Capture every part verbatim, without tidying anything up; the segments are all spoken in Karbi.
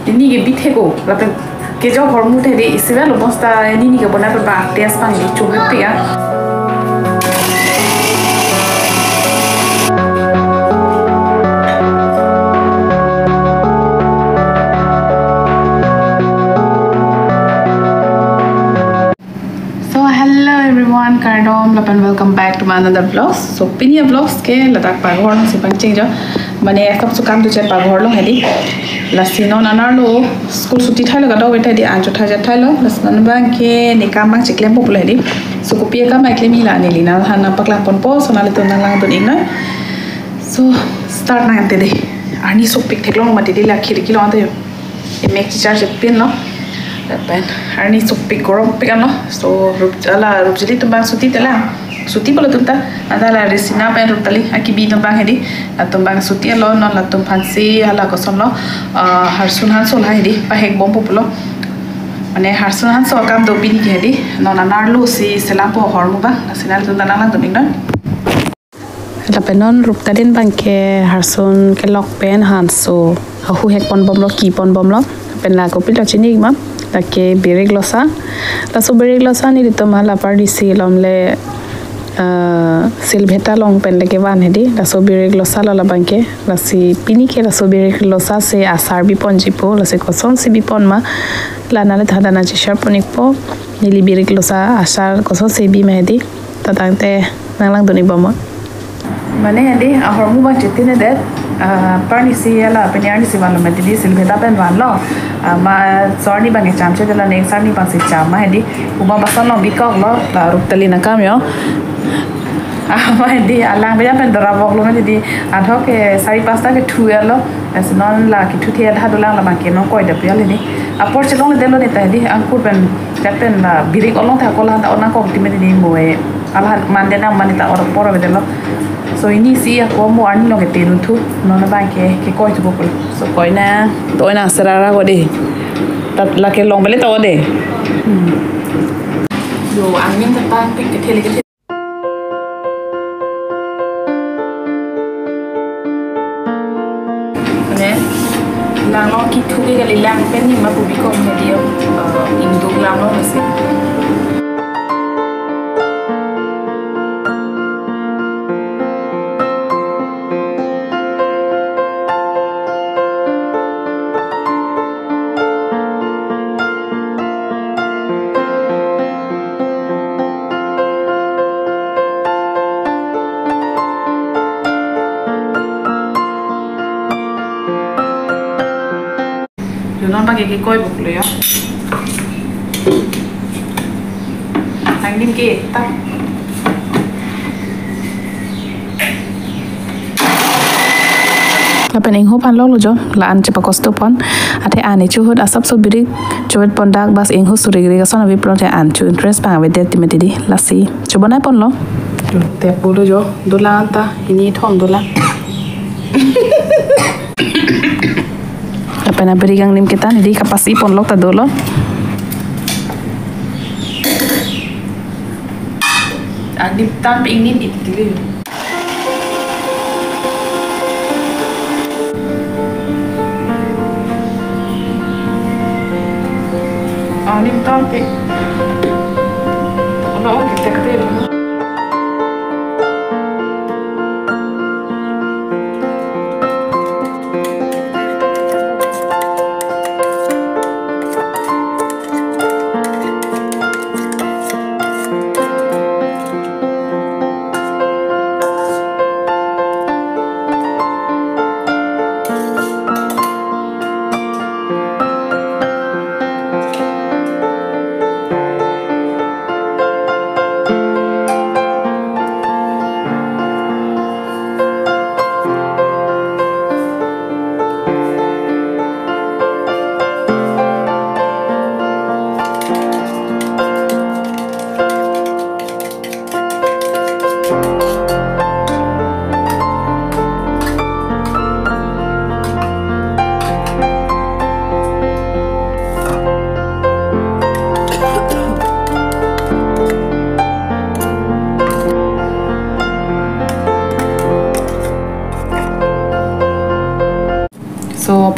Nini ke bithek-o, lapen kejok ahormu te dei, isi avelo, bosta nini ke bonai abang test abang dei, chumepik a. So hello everyone, kardom lapen welcome back to my another vlogs. So pini avlogs ke ladak paghor alongsi pangcheng jo. Mane asap sukam tu chet paghor along hedi. Lasi non anerlo school suti thailo kadokave ta hedi, ancho thaja thailo. Lasi non abang ke ne kam abang chiklempo pulo hedi. So kopi akam klem ila neli nangphan nangpaklang ponpo, so nanglitum nanglangdun iknoi. So start nangte dei. Arni sopik theklong mati dei, la khirki along ante jo. Emek chechar chepin lo. Lapen arni sopik goropik anlo. So rup, hala Rupjali atum abang suti te la. Suti pulo atum ta. Anta la Risina pen Ruptali akibi atum abang hedi. Latum abang suti lo, non latum aphansi hala kosonlo, ah, Harsun Hanso la hedi pahek bompo pulo. Mane Harsun Hanso akam do pini ke hedi. Non anerlo si selampo ahormu abang. Lasi nanglitum ta nanglangdun iknoi. Lapen non Ruptali abang ke Harsun kelok pen Hanso ahu hek ponbomlo, ki ponbomlo. Lapen la kopilo chini ma, lake birik losa. Laso birik losa nelitum hala Parsi along le, ah, Silbheta along pen le kevan hedi. Laso birik losa lo labang ke. Lasi pini ke laso birik losa si asar biponjipo, lasi kosonsi bipon ma, la nanglitum hadak nangcheshare pon ikpo. Neli birik losa asar kosonsi bi ma hedi. Ta tangte nanglangdun ikbom ma. Mane hedi ahormu abang chitine det, ah, Parsi hala pini arnisi vanlo mati dei, Silbheta pen vanlo. Ah, ma so arni abang ke cham chet lo, ne so arni abangsi cham ma hedi. Uma bason along bikoklo, la Ruptali nangkam jo. Ah, ma hedi alang beja pen dora voklo mati dei. Adhok ke sari pasta kethu lo. Lasi non la kethu the adha dolang, labang ke non koi dap ya le ni. Apor chelongledetlo ne ta hedi, angkur pen, chat pen la birik along ta kola ta onang kok time dei mo e. Hala mande na mande ta or apor avedetlo. So inisi ako mo arni along ke tenun thu, non abang ke, kekoi thupo pulo. So koi nang, toi nang serara ko dei. Tat lake long bele to dei. Hmm. Jo angin ta tangpik kethe le kethe. Ne, langno kethu ke kali lang pen ni ma pubi kom hedi, eh, induk langno masi. Jo non abang ke kekoi buklo ya. Angin ke ta. Lapen ingho pan lok lo jo, la-an chepakosto pon. Athe an echu ahut asapso birik chovet pon dak, bas ingho surik rik ason ave pulote an chu interest abang avedet time dei, lasi chobonai ponlo. Jo, tep pulo jo, dolang ta, ini thom dolang. Lapen abirik angnim ketan hedi kapasi ponlok ta dolo. Angnim tangpik ingnim ip tili. Angnim tangpik. Ono, oke, tek tek.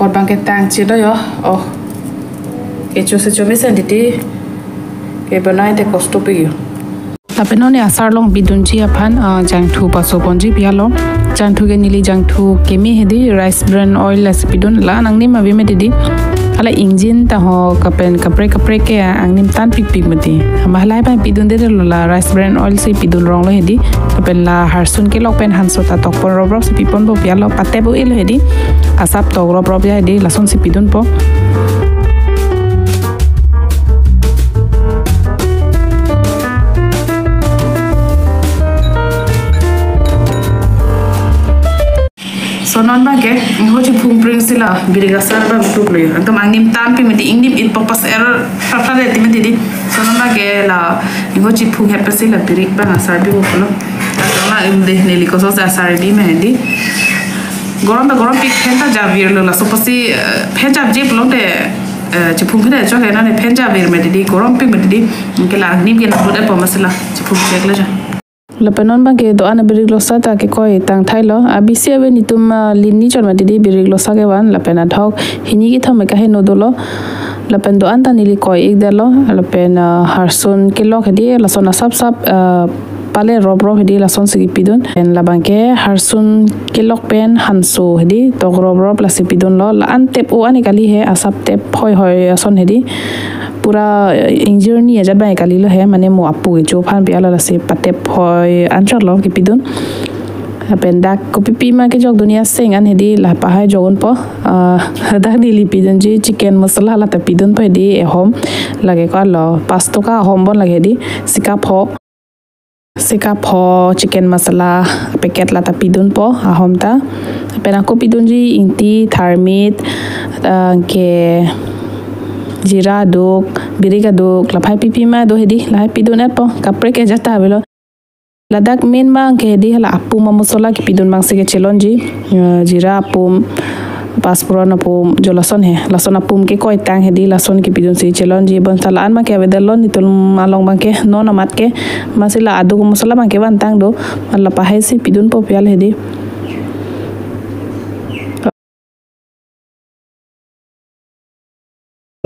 Apot abangke tang chilo yo. Oh. Kecho se chome sen titi. Ke banai te kosto pe yo. Lapen non ne asar along pidunji aphan, ah, jangthu paso ponji pi alo. Jangthu ke neli jangthu keme hedi, rice bran oil lasi pidun, la angnim ave mati di. Hala ingjin ta ho kapen kaprek kaprek ke angnim tan pikpik mati. Ama halai pen pidunde lo, la rice bran oil si pidun rong lo hedi. Lapen la harsun kelok pen hanso ta tok pon rop rop si pipon po pi alo, patep o ilo hedi. Asap tok rop rop ya hedi, lason si pidun po. So non abangke, ingho chiphung pring si la, birik asar abang tup lo yo. Antum angnim tan pi mati, ingnim it pok pas er, pap pap ti mati di. So non abangke la, ingho chiphung hep si la, birik abang asar bi bok lo. Atau la im de, neli koso si asar bi mati di. Gorom ta gorom pik, phen ta javir lo, laso apotsi, eh, phen javje pulote, eh, chiphung phen chok ke non ne phen javir mati di, gorom pik mati di. Ke la angnim ke na buat apa masalah, chiphung chek lo ja. Lapen non abangke do-an birik losa ta kekoi tang thai lo. Abisi ave netum, ah, lin ni chot mati di birik losa kevan. Lapen adhok hini kethom ke kaheno dolo. Lapen do-an ta neli koi ik det lo. Lapen, ah, harsun kelok hedi lason asap sap, ah, pale rop rop hedi lason si kipidun. Pen labangke harsun kelok pen hanso hedi tok rop rop lasi pidun lo. La-an tep o ani kali he, asap tep hoi hoi ason hedi. Pura, eh, ingjir ni ajat abang kali lo he, mane mo apu kecho aphan pi alo, lasi patep hoi anchot lo kipidun. Lapen dak kopi pi ma kejok dun ya seng an hedi la pahai jok un po. Ah, dak neli pidunji chicken masala la ta pidun po hedi ehom. Lake ko alo pas toka ahom bon lake hedi, sikap ho. Sikap ho chicken masala packet la ta pidun po ahom ta. Pen ako pidunji ingti, tharmit, ah, ke jira aduk, birik aduk, laphai pi pi ma do hedi, lahai pidun et po, kaprek ke jata avelo. Ladak main abangke hedi hala apum amasala kipidun abang si kechelonji, eh, jira apum, paspuron apum, jo lason he, lason apum kekoi tang hedi, lason kipidun si chelonji, bonta la-an abangke avedet lo netum along abangke, non amat ke, amatsi la aduk amasala abangke van tang do, la pahai si pidun po pi alo hedi.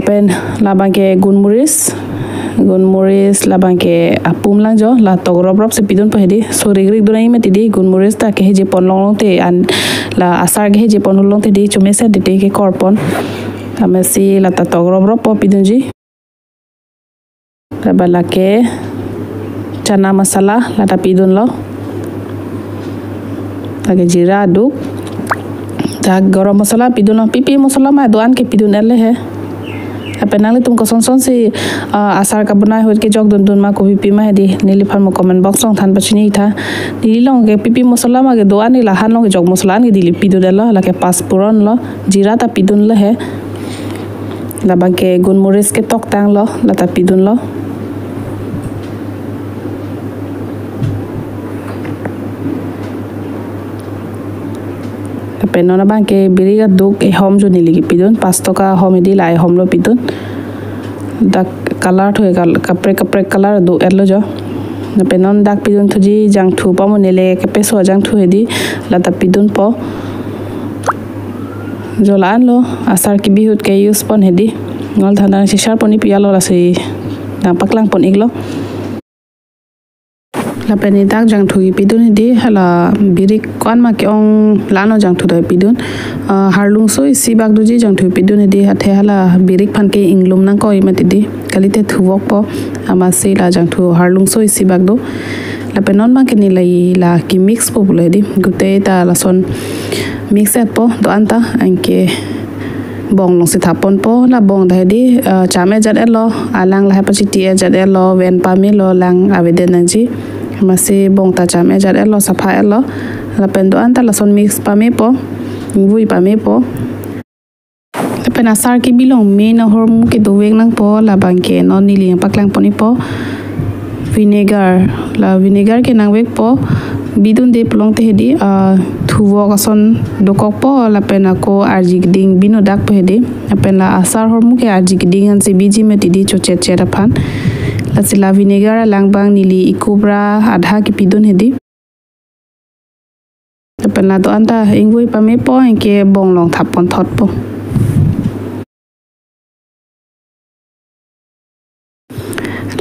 Pen labangke gunmuris, gunmuris labangke apum lang jo, la tok rop rop si pidun po hedi, so rik rik dun nangji mati di, gunmuris ta keheji pon long long te an, la asar keheji pon long te di, chome sen te te kekor pon. Amatsi la ta tok rop rop po pidunji. Lapen lake chana masala la ta pidun lo. Lake jira aduk. Dak gorom masala pidun lo. Pi pi masala ma do-an ke pidun et le he. Lapen nanglitum koson son si, ah, asar kabonai ahut kejok dun dun ma, kopi pi ma hedi, neliphan mo comment box along than pachini tha. Neli along ke pi pi masala ma ke do-an, neli lahan along kejok masala an ke neli pidun et lo, lake paspuron lo, jira ta pidun lo he. Labangke gunmuris ketok tang lo, la ta pidun lo. Lapen non abangke birik aduk ehom jo neli kipidun, pas toka ahom hedi, la ehom lo pidun. Dak color thu kal-, kaprek kaprek color do et lo jo. Lapen non dak pidun thuji jangthu pamo, neli kepeso ajangthu hedi, la ta pidun po. Jo la-an lo, asar kebi ahut ke use pon hedi. Nangli than than si share pon ik pi alo, lasi nangpaklang pon iklo. Lapen dak jangthu kipidun hedi, hala birik ko-an ma ke-ong, la-an lo jangthu ta pidun. Ah, harlungso isi bak doji jangthu pidun hedi, athe hala birik aphan ke inglum nangkoi mati di, kalite thuvok po, amatsi la jangthu harlungso isi bak do. Lapen non abangke neli la ke mix po pulo hedi, gute ta lason mix et po do-an ta, anke bong along si thap pon po, la bong ta hedi, eh, cham et jat et lo, alang lahai pachiti et jat et lo, ven pame lo, lang avedet nangji. Amatsi bong ta cham et jat et lo, sapha et lo. Lapen do-an ta lason mix pame po, ingvui pame po. Lapen asar kebi along main ahormu ke dovek nangpo, labangke non neli nangpaklang pon ik po. Vinegar, la vinegar ke nangvek po, bidunde pulote hedi, ah, thuvok ason dokok po, lapen ako arji keding binodak po hedi. Lapen la asar ahormu ke arji keding ansi biji mati di, chochet chet aphan. Lasi la vinegar alang abang neli ikup ra adha kipidun hedi. Lapen la do-an ta ingvui pame po, anke bong along thap pon thot po.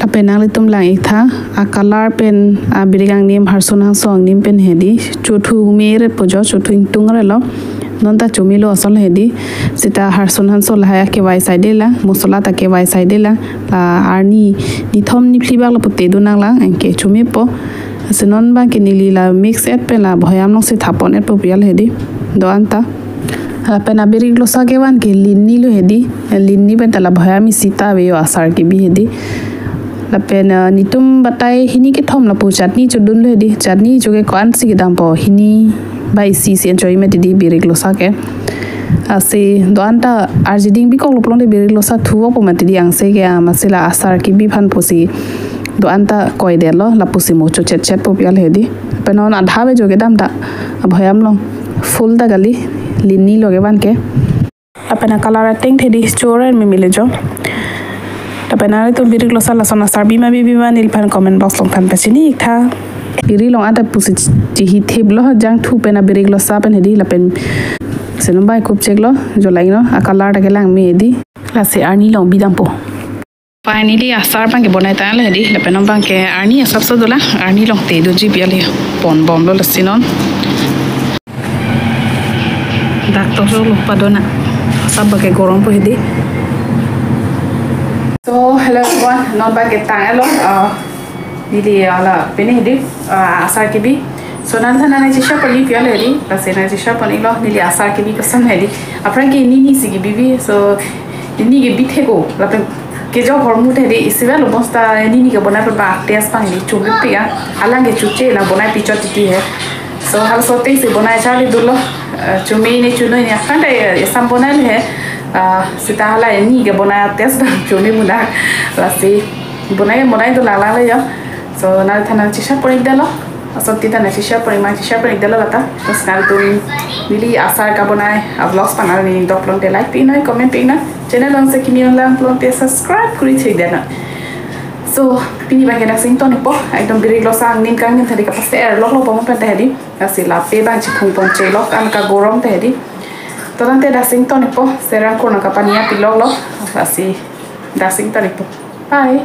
Lapen nanglitum lang-ik tha, a color pen abirik angnim, harson hanso angnim pen hedi chothu mere po jo, chothu ingtung relo. Non ta chomelo ason hedi. Seta harson hanso lahai akevai saide lang, mosola ta kevai saide lang. La arni nithom niphli bak lapu te do nanglang, anke chomepo. Lasi non abangke neli la mix et pen la boheyam alongsi thapon et po pial hedi. Do-an ta. Lapen abirik losa kevan ke linni lo hedi. Linni pen ta la boheyam isi ta ave jo, asar kebi hedi. Lapen, eh, netum batai hini kethom lapu chutney chodun lo hedi. Chutney jo ke ko-ansi kedampo, hini ba isi si enjoy mati di birik losa ke. Lasi do-an ta arjiding bikok lo pulote birik losa thupo mati di angse ke, ah, lasi la asar kebi aphan pusi do-an ta koidetlo, lapusi mo chochetchet po pial hedi. Lapen non adha ave jo kedam ta, aboheyam along full ta kali, linni lo kevan ke. Lapen a color ateng hedi chore meme le jo. Lapen nanglitum birik losa lason asar bima bibima neliphan comment box along than pachini-ik tha. Birik long ata pusi chihithip lo, jangthu pen abirik losa pen hedi. Lapen lasi non abang kup chek lo, jo lain lo, a color ta kelang me hedi. Lasi arni along bidampo. Finally asar abangke bonai tanglo hedi. Lapen non abangke arni asapso dolang, arni along te doji pial le, pon bomlo lasi non. Dak tok solo padona. Asap abangke gorom po hedi. So hello everyone, non abangke tanglo, uh, neli, uh, la pini hedi, uh, asar kebi. So nangthan nangcheshare pon-ik pial hedi, lasi nangcheshare pon-iklo neli asar kebi koson hedi. Aphrang ke nini si kebibi, so nini kebi thek-o, lapen kejok ahormu hedi, isi ave lo bonta nini kebonai abang taste abang hedi, chomepik-a, alang ke choche nang bonai pichot titi he. So halaso taste si bonai charli dolo, eh, chome ne chuno ne aphan ta, eh, esam bonai le he, ah, seta hala nini kebonai taste abang chome munak, lasi bonai bonai do lala le jo. So nangthan nangcheshare pon-ikdetlo. Asontin ta nangcheshare pon-ik ma, cheshare pon-ikdetlo lata. Terus nangtum neli asar kebonai a vlogs aphan neli doplo te like pi nang, comment pi nang. Channel alongsi kimi nanglang pulote subscribe kuri thekdetnang. So pini abangke dak si ington-ikpo. Ekdom birik losa angnim kangnim ta hedi, kapaste er loklo pon pen ta hedi. Lasi lape abang chiphung pon chelok, an kagorom ta hedi. To tangte dak si ington-ikpo. Serang kurna kapani api loklo. Lasi dak si ington-ikpo. Bye.